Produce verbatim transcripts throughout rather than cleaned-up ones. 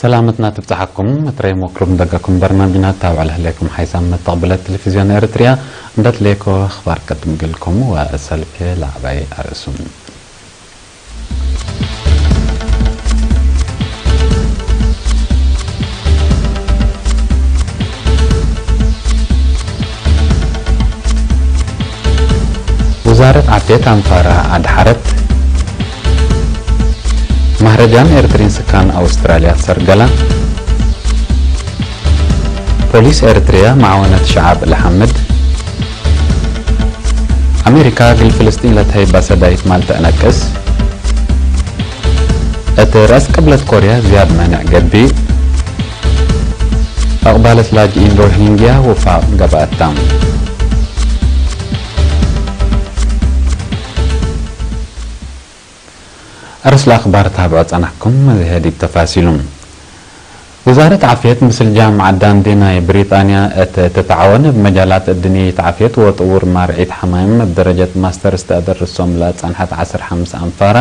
ሰላመትና ትብጽሐኩም። እትረይም ወክሩም ደገኩም በርናምጅና ትታብዑ ለህሌኩም ሓይሳም መተቅብለት ቴሌቪዝዮን ኤረትርያ እንደ ትሌኮ አኽባር ቀድም እግልኩም ወእሰልፌ ለዐባይ አርእሱም። ውዛረት ዓፍየት አንፋራ አድሐረት። መህረጃን ኤርትሪን ስካን አውስትራልያ ሰርገላ። ፖሊስ ኤርትርያ መዓወነት ሸዓብ ለሐምድ። አሜሪካ እግል ፍልስጢን ለትሀይብ አሰዳይት ማል ተአነቅስ። እት ረአስ ቅብለት ኮርያ ዝያድ መኔዕ ገብእ። አቅባለት ላጅኢን ሮሂንግያ ውፋቅ ገብአት። አርእስ ለአኽባር ታብዖ ጸናሕኩም። እዜ ዲብ ተፋሲሉ። ውዛረት ዓፍየት ምስል ጃምዓት ዳንዲ ናይ ብሪጣንያ እት ትትዓወን እብ መጃላት እድንየት ዓፍየት ወጥውር ማርዒት ሐማይም እብ ደረጀት ማስተርስ ተአደርሶም ለጸንሐት ዐስር ሐምስ አንፋራ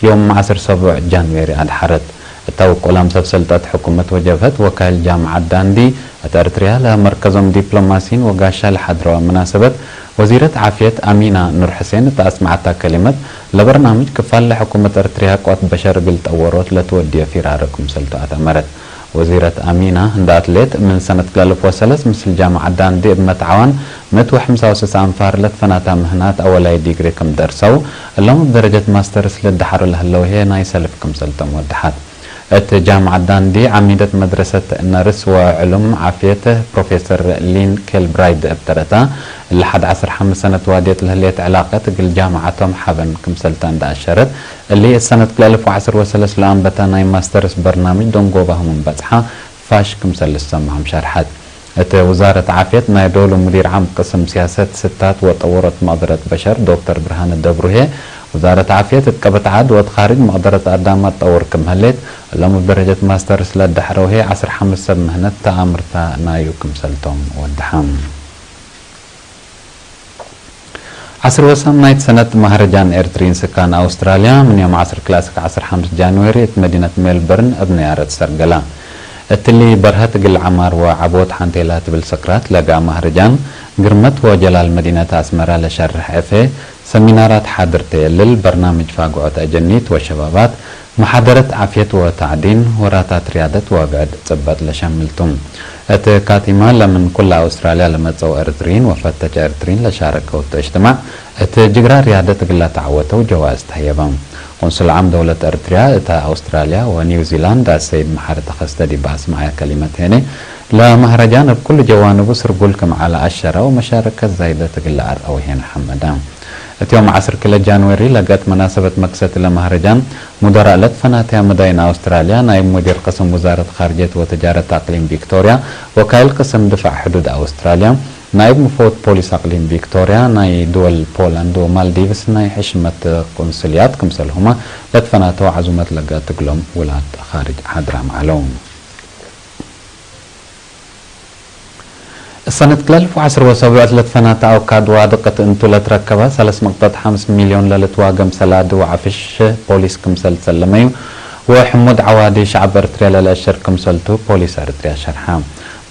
ዮም ዐስር ሰቡዕ ጃንዌሪ አድሐረት። እተ ውቁላም ሰብ ሰልጠት ሕኩመት ወጀብሀት ወካይል ጃምዓት ዳንዲ እት ኤርትርያ ለመርከዞም ዲፕሎማሲን ወጋሻ ለሐድረወ መናሰበት ወዚረት ዓፍየት አሚና ኑር ሕሴን እት አስመዐታ ከሊመት፣ ለበርናምጅ ክፋል ለሕኩመት ኤርትርያ ቅወት በሸር እግል ጠወሮት ለትወድዮ ፊራረ ክምሰልቱ አተመረት። ወዚረት አሚና እንደ አትሌት ምን ሰነት ክልኤ አልፍ ወሰለስ ምስል ጃምዓት ዳንዲ እብ መትዓዋን ምእት ወሐምሳ ወስስ አንፋር ለትፈናታ ምህናት አወላይ ዲግሪ ክም ደርሰው፣ እሎም እብ ደረጀት ማስተርስ ልደሐሩ ለህለው ህዬ ናይ ሰልፍ ክምሰልቶም ወደሐት። እት ጃምዓት ዳንዲ ዓሚደት መድረሰት ነርስ ወዕሉም ዓፍየት ፕሮፌሰር ሊን ኬልብራይድ እብ ተረታ፣ እሊ ሐድ ዐስር ሐምስ ሰነት ዋድየት ለህሌት ዕላቀት እግል ጃምዓቶም ሐበን ክምሰልታ እንደ አሸረት፣ እሊ እት ሰነት ክልኤ አልፍ ወዐስር ወሰለስ ለአንበተ ናይ ማስተርስ በርናምጅ ደንጎባሁ ምን በጽሓ ፋሽ ክምሰል ልሰምዖም ሸርሐት። እት ውዛረት ዓፍየት ናይ ዶሉ ሙዲር ዓም ቅስም ሲያሰት ስታት ወጠወሮት መቅደረት በሸር ዶክተር ብርሃነ ደብሩሄ፣ ውዛረት ዓፍየት እት ቀበት ዐድ ወእት ካርጅ መቅደረት አዳም አትጠውር ክም ህሌት፣ እሎም እብ ደረጀት ማስተርስ ለደሐረው ህዬ ዐስር ሐምስ ሰብ ምህነት ተአምርታ ናዩ ክምሰልቶም ወደሐም። ዐስር ወሰማኒት ሰነት መሀረጃን ኤርትሪን ስካን አውስትራልያ ምን ዮም ዐስር ክልኤ እስክ ዐስር ሐምስ ጃንዌሪ እት መዲነት ሜልበርን እብ ነያረት ሰርገላ። እትሊ በርሀት እግል ዐማር ወዐቦት ሐንቴላ ትብል ሰክራት ለጋ መሀረጃን ግርመት ወጀላል መዲነት አስመራ ለሸርሕ ዕፌ ሰሚናራት ሓድር ተ። እሊ በርናምጅ ፋግዖት አጀኒት ወሸባባት፣ መሓደረት ዓፍየት ወታዕዲን፣ ወራታት ርያደት ወብዕድ ጽበጥ ለሸምል ቱ። እት ካቲማ ለምን ኩለ አውስትራልያ ለመጸው ኤርትርዪን ወፈተች ኤርትርዪን ለሻረከው ቱ እጅትማዕ እት ጅግራ ርያደት እግል ለተዐወተው ጀዋእዝ ተህየበ። ቁንሱል ዓም ደውለት ኤርትርያ እተ አውስትራልያ ወኒውዚላንድ አሰይድ መሓሪ ተኸስተ ዲብ አስመዐ ከሊመት ሄኔ፣ ለመህረጃን እብ ኩሉ ጀዋንቡ ስርጉል ክም ዐለ አሸረ ወመሻረከት ዛይደት እግል ለአርአው ሄነ ሐመደ። እት ዮም ዐስር ክለ ጃንዌሪ ለገአት መናሰበት መክሰት ለመህረጃን ሙደራእ ለትፈናተያ መዳይን አውስትራልያ፣ ናይብ ሙዲር ቅስም ውዛረት ካርጅየት ወትጃረት አቅሊም ቪክቶርያ፣ ወካይል ቅስም ድፋዕ ሕዱድ አውስትራልያ፣ ናይብ ምፈውት ፖሊስ አቅሊም ቪክቶርያ፣ ናይ ድወል ፖላንድ ወማልዲቭስ ናይ ሕሽመት ቁንስልያት ክምሰልሁመ ለትፈናተው ዐዙመት ለገአት እግሎም ውላድ ካርጅ ሓድራም ዐለው። እሰነት ክልኤ አልፍ ወዐስር ወሰቡዕ እት ለትፈናተ አውካድ ዋድቅ እት እንቱ ለትረከበ ሰለስ ነቅጠት ሐምስ ሚልዮን ለልትዋገም ሰላዲ ወዐፍሽ ፖሊስ ክምሰል ትሰለመዩ ወሕሙድ ዐዋዲ ሸዐብ ኤርትርያ ለለአሸር ክምሰልቱ ፖሊስ ኤርትርያ ሸርሐ።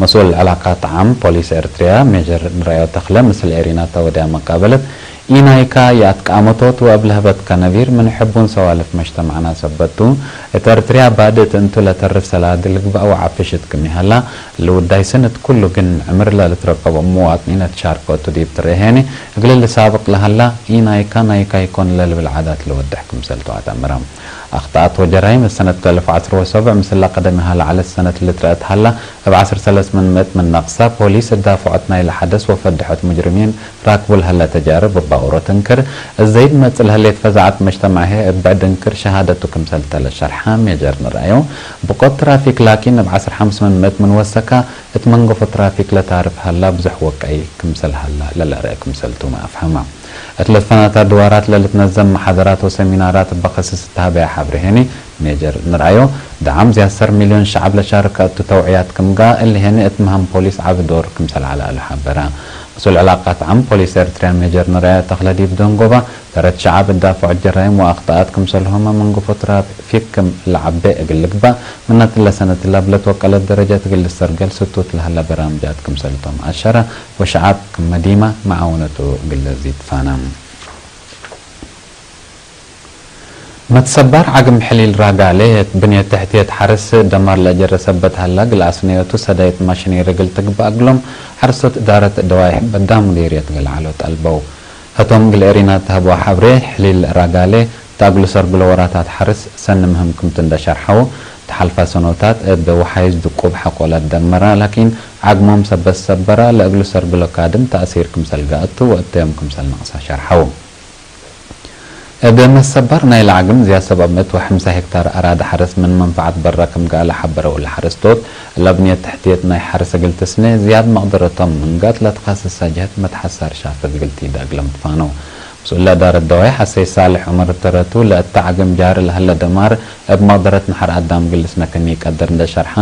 መስኡል ዕላቃት ዓም ፖሊስ ኤርትርያ ሜጀር ንራዮ ተክለ ምስል ኤሪና ተወድያ መቃበለት ኢናይካ የአትቃመቶት ወእብ ለህበትከ ነቢር ምን ሕቡን ሰዋልፍ መጅተማዕና ሰበት ቱ። እት ኤርትርያ ባድእ እት እንቱ ለተርፍ ሰላዲ ልግበእ ወዐፍሽ እት ክም ይሀላ፣ እሊ ውዳይ ስን እት ኩሉ ግን ዕምር ለልትረቀቦ ሙዋጥኒን እት ሻርኮ ቱ ዲብ ትረሄኒ፣ እግል ልሳብቅ ለሀላ ኢናይካ ናይካ ኢኮን ለልብል ዓዳት ለወድሕ ክምሰል ቱ አተምረ። አክጠአት ወጀራይም እት ሰነት ክልኤ አልፍ ወዐስር ወሰቡዕ ምስለ ቀደሚሃ ለዐለት ሰነት ልትረአት ሀላ፣ እብ ዐስር ሰለስ ምን ምእት ምን ነቅሰ፣ ፖሊስ እዳፍዖት ናይለ ሐደስ ወፈድሖት ሙጅሪሚን ራክቡ ለሀለ ተጃርብ እብ ባውሮ ትንክር፣ እዘይድ መጽእ ለህሌት ፈዛዐት መጅተማዕ ህዬ እብ ብዕድ እንክር ሸሃደቱ ክምሰል ተ ለሸርሐ ሜጀር ንርአዮ፣ ብቆት ትራፊክ ላኪን እብ ዐስር ሐምስ ምን ምእት ምን ወሰካ፣ እት መንገፎ ትራፊክ ለታርፍ ሀላ ብዙሕ ወቀይ ክምሰል ሀላ ለለአርአ ክምሰል ቱመ አፍሀማ። እት ለትፈናተ አድዋራት ለልትነዘም መሓደራት ወሰሚናራት እበ ከስስ እት ሀበያ ሐብሬ ሄኒ፣ ሜጀር ንርአዮ፣ ደዓም ዝያድ ሰር ሚልዮን ሸዐብ ለሻርከ እቱ ተውዕያት ክም ገአ፣ እሊ ሄኒ እት መሀም ፖሊስ ዐቢ ዶር ክምሰል ዐለ እሉ ሐበረ። ምስኡል ዕላቃት ዓም ፖሊስ ኤርትርያ ሜጀር ነርኣያ ተኽለ ዲብ ደንጎባ፣ ሰረት ሸዓብ እዳፍዖ ጀራይም ወአክጠኣት ክምሰልሆመ ምን ግፎ ትራፊክ ክም ለዐቤ እግል ልግባእ፣ ምናትለ ሰነት እላ እብ ለትወቀለት ደረጀት እግል ልሰርገል ስቱት ለሀለ በራምጃት ክምሰልቶም አሸረ፣ ወሸዓብ ክመ ዲማ መዓውነቱ እግል ለዚድ ፋና። መትሰባር ዐግም ሕሊል ራጋሌ እት ብንየት ተሕትየት ሐርስ ደማር ለአጀረ ሰበት ሀላ፣ እግል አስነዮቱ ሰዳይት ማሽኔሪ እግል ትግባእ እግሎም ሐረስቶት እዳረት ደዋይሕ በዳ ሙዴርየት እግል ዐሎ ጠልበው። ህቶም እግል ኤሪና ተሀብዋ ሐብሬ፣ ሕሊል ራጋሌ እት አግሉ ሰርግሎ ወራታት ሐርስ ሰኒ ምህም ክምቱ እንደ ሸርሐው፣ እት ሐልፋ ሰኖታት እብ ወሓይዝ ድቁብ ሐቆ ለትደመራ፣ ላኪን ዐግሞም ሰበት ሰበራ፣ ለእግሉ ሰርግሎ ካድም ተእሲር ክምሰል ገአቱ ወእተዮም ክምሰል ነቅሳ ሸርሐው። እብ መሰባር ናይለ ዐግም ዝያድ ሰብዕ ምእት ወሐምሳ ሄክታር አራዲ ሐርስ ምን መንፈዐት በረ ክም ገአ ለሐበረው እለ ሐረስቶት፣ እለ ብንየት ተሕትየት ናይ ሐርስ እግል ትስኔ ዝያድ መቅደረቶም ምንጋት ለትከስሰ ጀህት መትሐሳር ሻፍግ እግል ቲዳ እግለም ትፋነው። ምስኡለ እዳረት ደዋይ ሐሰይ ሳልሕ ዑመር ተረቱ፣ ለእተ ዐግም ጃሪ ለሀለ ደማር እብ መቅደረት ነሐር አዳም እግል ልስነ ክም ኢቀድር እንደ ሸርሐ፣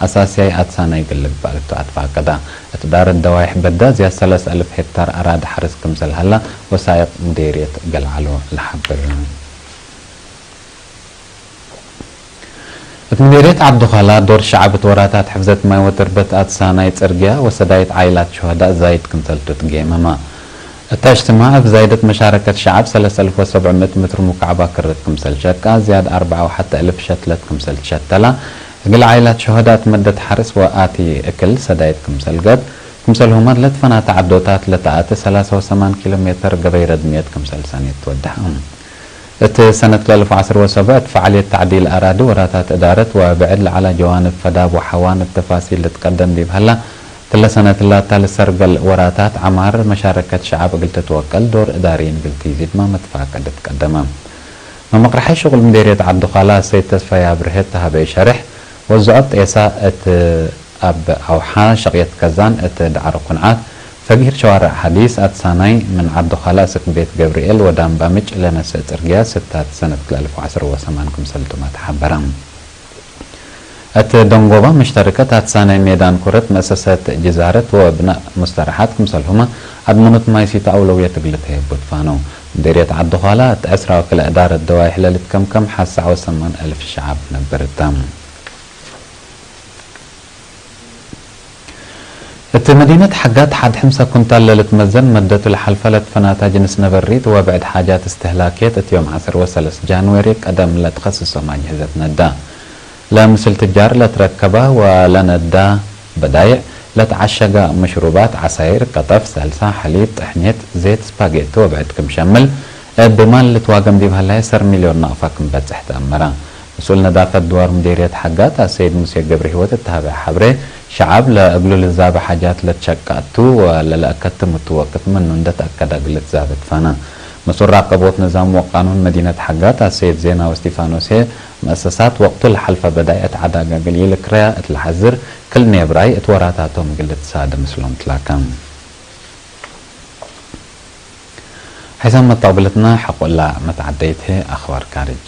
አሳስያይ አትሳናይ እግል ልግባእ እቱ አትፋቀዳ። እት ዳረት ደዋይሕ በዳ ዝያድ ሰለስ አልፍ ሄክታር አራዲ ሐርስ ክምሰል ሀላ ወሳይቅ ሙዴርየት ገልዐሎ ለሐብር። እት ሙዴርየት ዐብዱኻላ ዶር ሸዐብ እት ወራታት ሕፍዘት ማይ ወትርበት አትሳናይ ጽርግያ ወሰዳይት ዓይላት ሹሀዳእ ዛይድ ክምሰልቱ ትጌመመ። እተ እጅትማዕ እብ ዛይደት መሻረከት ሸዐብ ሰለስ አልፍ ወሰብዕ ምእት ምትር ሙካዕብ አክርት ክምሰል ሸቃ፣ ዝያድ አርበዓ ወሐተ አልፍ ሸትለት ክምሰል ትሸተላ፣ እግል ዓይላት ሹሀዳእ እት መደት ሐርስ ወአቲ እክል ሰዳይት ክምሰል ገብ፣ ክምሰልሁመ ለትፈናተ ዐዶታት ለተአቲ ሰላሳ ወሰማን ኪሎ ሜትር ገበይ ረድምየት ክምሰል ሰኔት ትወደሐ። እት ሰነት ክልኤ አልፍ ወዐስር ወሰብዕ እት ፈዓልየት ተዕዲል አራዲ ወራታት እዳረት ወብዕድ ለዐላ ጀዋንብ ፈዳብ ወሐዋንብ ተፋሲል ልትቀደም ዲብ ሀላ፣ እትለ ሰነት ላታ ልሰርገል ወራታት ዐማር መሻረከት ሸዐብ እግል ትትወቀል ዶር እዳርይን እግል ቲዚድመ መትፋቀድ ትቀደመ። መመቅረሐይ ሽቁል ምዴርየት ዐብዱኻላ ሰይድ ተስፋይ አብርሀ ተሀበየ ሸርሕ፣ ወዝዖት ጤሳ እት አብ አውሓ፣ ሸቅየት ከዛን እት ዳዕሮ ኩንዓት፣ ፈጊር ሸዋርዕ ሐዲስ፣ አትሳናይ ምን ዐብዱኻላ እስክ ቤት ገብርኤል ወዳምባ ምጭ ለነስእ ጽርግያ ስታት ሰነት ክልኤ አልፍ ወዐስር ወሰማን ክምሰልቱመ ተሐበረ። እት ደንጎባ መሽተርከት አትሳናይ ሜዳን ኩረት፣ መእሰሰት ጅዛረት ወብናእ ሙስተረሓት ክምሰልሁመ አድመኖት ማይ ሲተ አውለውየት እግል ተህየቡ ትፋነው። ምዴርየት ዐብዱኻላ እት ዕስራ ወክልኤ እዳረት ደዋይሕ ለልትከምከም ሐ ሰዕ ወሰማን አልፍ ሸዐብ ነብር ተ። እት መዲነት ሐጋት ሐድ ሕምሰ ኩንታል ለልትመዘን መደቱ ለሐልፈ ለትፈናታ ጅንስ ነበሪት ወብዕድ ሓጃት እስትህላክየት እት ዮም ዐሰር ወሰለስ ጃንዌሪ ቀደም ለትከስሶም አጅህዘት ነዳ። ለምስል ትጃር ለትረከበ ወለነዳ በዳይዕ ለተዐሸገ መሽሩባት፣ ዐሳይር፣ ቀጠፍ፣ ሰልሳ፣ ሐሊብ፣ ጥሕኔት፣ ዜት፣ ስፓጌቲ ወብዕድ ክም ሸምል እብ ማል ልትዋገም ዲብ ሀላይ ዐሰር ሚልዮን ናቅፋ ክም በጽሕ ተአመረ። መስኡል ነዳፈት ድዋር ሙዴርየት ሐጋት አሰይድ ሙሴ ገብረሂወት እት ሀበ ሐብሬ፣ ሸዐብ ለእግሉ ልዛበ ሓጃት ለትሸቀ ቱ ወለለአከትም እቱ ወቅት ምኑ እንደ ተአከደ እግል ልትዛበ ትፋነ። መስኡል ራቀቦት ንዛም ወቃኑን መዲነት ሐጋት አሰይድ ዜናዊ እስቲፋኖስ ህዬ፣ መአሰሳት ወቅቱ ለሐልፈ በዳይ እት ዐዳገ እግል ኢልክረያ እት ለሐዝር፣ ክል ኔብራይ እት ወራታቶም እግል ልትሳደ ምስሎም ትላከ። ሐይሳም መጣብልትነ ሐቆላ መትዓደይት ህዬ አኽባር ካርጅ።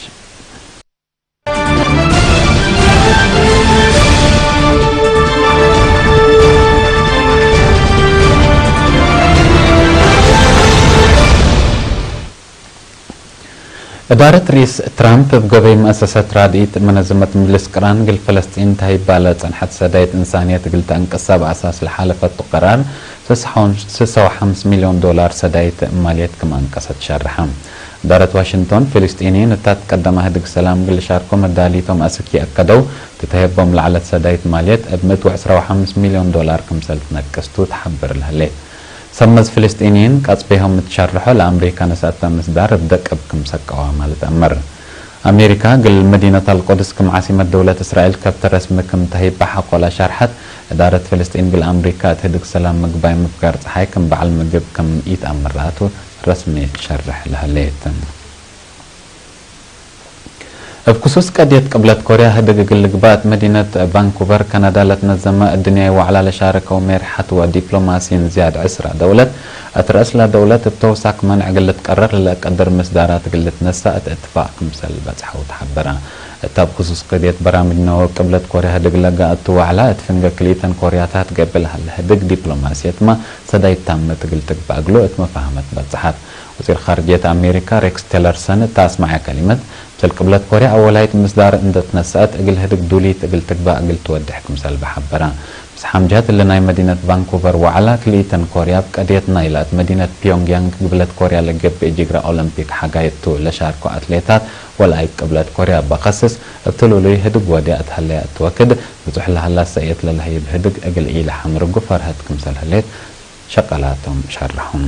እዳረት ርኢስ ትራምፕ እብ ገበይ መአሰሰት ራድኢት መነዘመት ምጅልስ ቅራን እግል ፈለስጢን ተሀይባ ለጸንሐት ሰዳይት እንሳንየት እግል ተአንቅሰ በአሳስ ለሓለፈቱ ቀራር፣ ስሰ ወሐምስ ሚልዮን ዶላር ሰዳይት ማልየት ክም አንቀሰት ሸርሐ። እዳረት ዋሽንግቶን፣ ፍልስጢንይን እታ ትቀደመ ህድግ ሰላም እግል ልሻርኮ መዳሊቶም አስክ ይአከደው፣ ትተሄቦም ለዐለት ሰዳይት ማልየት እብ ምእት ወዕስራ ወሐምስ ሚልዮን ዶላር ክምሰል ትነቅስ ቱ ተሐብር ለህሌት። ሰብ መዝ ፍልስጢንይን ቀጽቤሆም እት ሸርሖ፣ ለአምሪካ ነስአተ ምስዳር እብ ደቅብ ክም ሰቀዋመ ልትአመር። አሜሪካ፣ እግል መዲነት አልቁድስ ክም ዓሲመት ደውለት እስራኤል ከብተ ረስሚ ክም ተህይበ ሐቆ ለሸርሐት፣ እዳረት ፍልስጢን እግል አምሪካ እት ህድግ ሰላም ምግባይ ምፍጋር ጸሓይ ክም በዐል ምግብ ክም ኢተአምር ለአቱ ረስሚ ሸርሕ ለህሌት። እብ ክሱስ ቀድየት ቅብለት ኮርያ ህድግ እግል ልግባእ እት መዲነት ቫንኩቨር ከናዳ ለትነዘመ እድንያይ ወዕላ ለሻረከው ሜርሐት ወዲፕሎማሲን ዝያድ ዕስራ ደውለት፣ እት ረእስለ ደውለት እብ ተውሳክ መንዕ እግል ልትቀረር ለለቀድር ምስዳራት እግል ልትነሳእ እት እትፋቅ ክምሰል በጽሐው ተሐበረ። እት እብ ክሱስ ቀድየት በራምጅ ነወ ቅብለት ኮርያ ህድግ ለገአቱ ወዕላ፣ እት ፍንገ ክልኢተን ኮርያታት ገብእ ለሀለ ህድግ ዲፕሎማሲየትመ ሰዳይት ታመት እግል ትግባእ እግሉ እት መፋህመት በጽሐት። ወዚር ካርጅየት አሜሪካ ሬክስ ቴለርሰን እት አስመዐ ከሊመት፣ ምስል ቅብለት ኮርያ አወላይት ምስዳር እንዴ ትነሰአት እግል ህድግ ዱሊት እግል ትግባእ እግል ትወዴሕ ክምሰል በሐበረ። ምስሓም ጀህት እሊ ናይ መዲነት ቫንኩቨር ወዐላ ክልኢተን ኮርያ እብ ቀድየት ናይላ እት መዲነት ፒዮንግያንግ ግብለት ኮርያ ለገብእ ጅግረ ኦሎምፒክ ሐጋይ እቱ ለሻርኮ አትሌታት ወለአይት ቅብለት ኮርያ በከስስ እብ ትሉሉይ ህድግ ወድያ እት ሀለየ እት ወክድ ብጹሕ ለሀላ ሰእየት ለለህይብ ህድግ እግል ኢለሐምርጉ ፈርሀት ክምሰል ህሌት ሸቀላቶም ሸርሐው።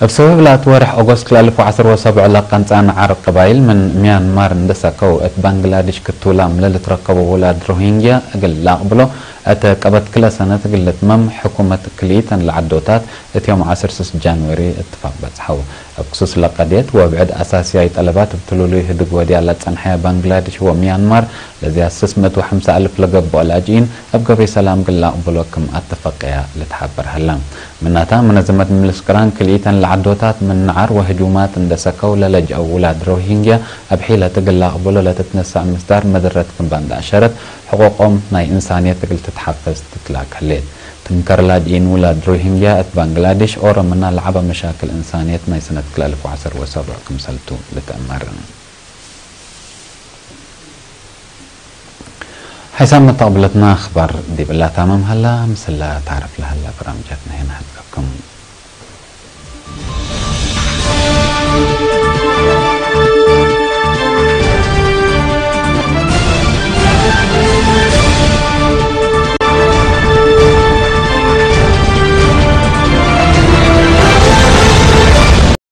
እብ ሰበብ ለአትወርሕ ኦጎስት ለአልፍ ወዐስር ወሰብዕ ለቀንጻ ነዓር ቀባይል ምን ሚያንማር እንዴ ሰከው፣ እት ባንግላድሽ ክቱላም ለልትረከቦ ውላድ ሮሂንግያ እግል ለአቅብሎ እተ ቀበት ክለ ሰነት እግል ልትመም ሕኩመት ክልኢተን ለዐዶታት እት ዮም ዐስር ስስ ጃንወሪ እትፋቅ በጽሐው። እብ ክሱስ ለቀድየት ወብዕድ አሳስያይ ጠለባት እብ ትሉሉይ ህድግ ወድያ ለጸንሐየ ባንግላድሽ ወሚያንማር፣ ለዝያድ ስስ ምእት ወሐምሳ አልፍ ለገብኦ ላጅኢን እብ ገብይ ሰላም እግል ለአቅብሎ ክም አተፈቀያ ልትሐበር ሀለ። ምናታ፣ መነዘመት ምልስ ቅራን ክልኢተን ለዐዶታት ምን ነዓር ወህጁማት እንዴ ሰከው ለለጅአው ውላድ ሮሂንግያ እብ ሒለት እግል ለአቅብሎ ለትትነሳእ ምስዳር መደረት ክም በእንዴ አሸረት፣ ሕቁቆም ናይ እንሳንየት እግል ትትሐፈዝ ትትላክ ህሌት። ትንከር ላጅኢን ውላድ ሮሂንግያ እት ባንግላድሽ ኦሮ ምና ለዐበ መሻክል እንሳንየት ናይ ሰነት ክልኤ አልፍ ወዐስር ወሰብዕ ክምሰልቱ ልትአመር። ሐይሳም መተቅብለትና አኽባር ዲብ እላ ታምም ሀላ፣ ምስለ ታርፍ ለሀላ በራምጃትና ሄና ሀድገኩም።